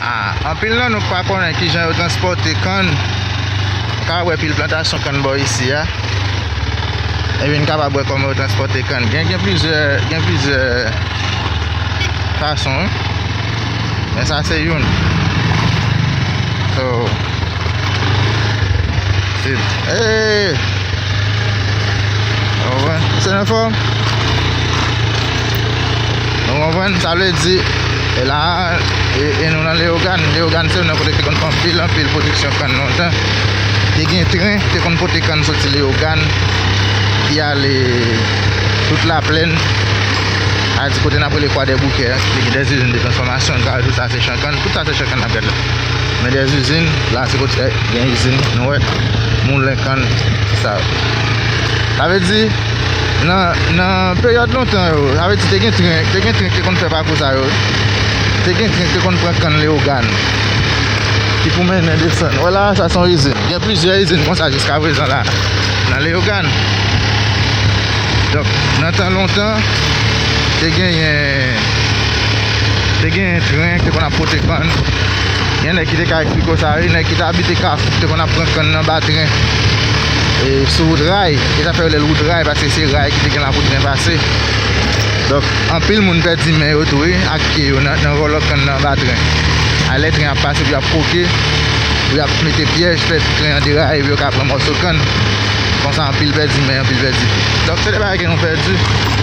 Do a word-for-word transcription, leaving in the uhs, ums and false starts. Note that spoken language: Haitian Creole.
Ah, anpil nan nou k pa konnen kijan yo transpòte kann. Ou ka wè pil plantasyon kann bò isi a. Epi n kapab wè kòman yo transpòte kann. Gen, gen plizyè, gen plizyè fason, wi. Men sa se youn. So, se, hey! Ou konprann? Se nan fòm. Ou konprann? Sa vle di, e la, e, e nou nan Leyogàn. Leyogàn se youn nan kote ki te konn fè anpil, anpil pwodiksyon kann lontan. Te gen tren ki te konn pote kann soti Leyogàn, ki ale tout Laplèn. A di kote n ap rele Kwadèboukè, ki te gen dèzizin de transfòmasyon, n ka wè tout sa se chan kann, tout sa se chan kann n ap gade la. Men dèzizin, la se kote gen izin, nou wè, moulen kann, sa yo. Sa vle di, nan, nan peryòd lontan yo, sa vle di te gen tren, te gen tren ki te konn fè pakou sa yo. Te gen tren ki te konn pran kann Leyogàn, ki pou mennen desann. Wè la, sa se yon izin. Gen plizyè izin konsa jiska prezan la, nan Leyogàn. Donk, nan tan lontan, te genyen, te genyen tren ki te konn ap pote kann. Gen nèg ki te ka eksplike w sa, wi, nèg ki te abite Kafou, ki te konn ap pran kann nan ba tren. E sou wout ray, e sa fè yo rele l wout ray, paske se ray ki te gen la pou tren pase. Donk, anpil moun pèdi men yo tou, wi, ak pye yo nan, nan vòlò kann nan ba tren. A lè tren ap pase, pou y ap koke, pou y ap mete pyèj, fè tren an deraye, pou yo ka pran mòso kann. Konsa, anpil pèdi men, anpil pèdi pye. Donk, se de bagay ke nou pèdi.